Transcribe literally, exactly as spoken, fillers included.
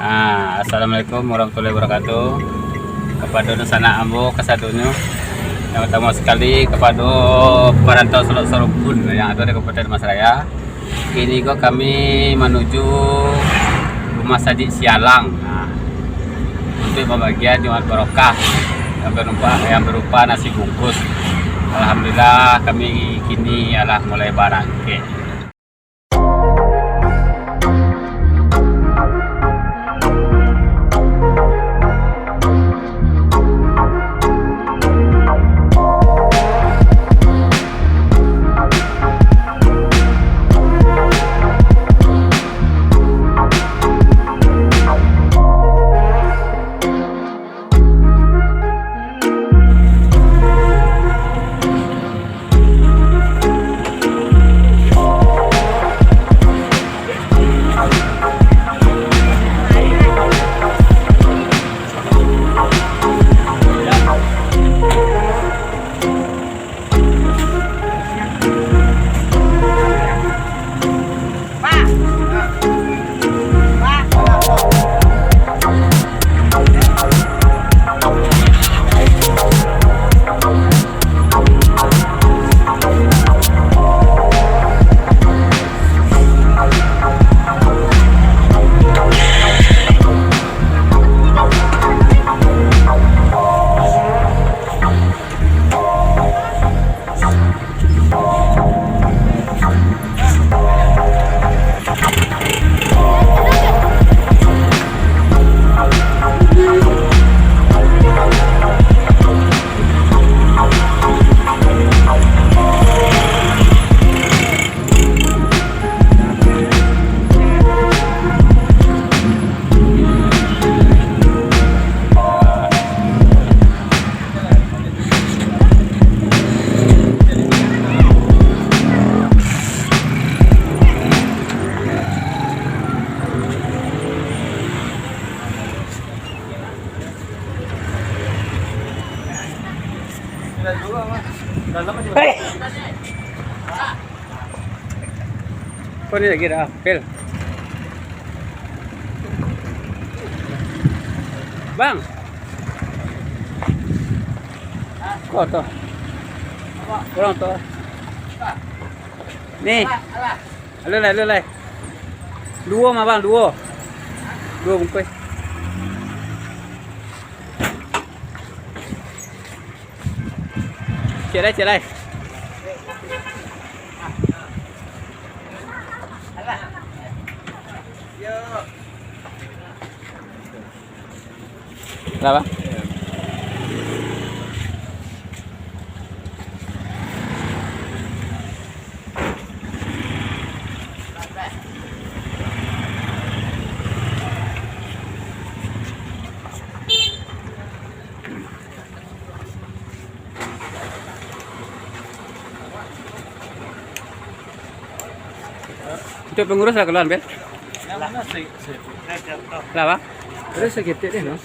Ah, assalamualaikum warahmatullahi wabarakatuh. Kapado dunsanak ambo kasadonyo, yang utamo sakali kapado parantau Solok Sarumpun yang ado di Kabupaten Masraya. Kini ko kami manuju Rumah Sajik Sialang, nah, untuak pambagian Jumat Barokah yang barupa, yang barupa nasi bungkus. Alhamdulillah, kami kini alah mulai barangkek. Kau ni lagi dah, Pel. Bang. Kau tu. Kurang tu. Ni. Alun lai, alun lai. Duo mah, Bang, duo. Duo bungkuih. Ciek lai, ciek lai. Lah, Bang. Untuak pangurus lah kaluan, Bel? Lah, Bang? Terus saketek deh, no?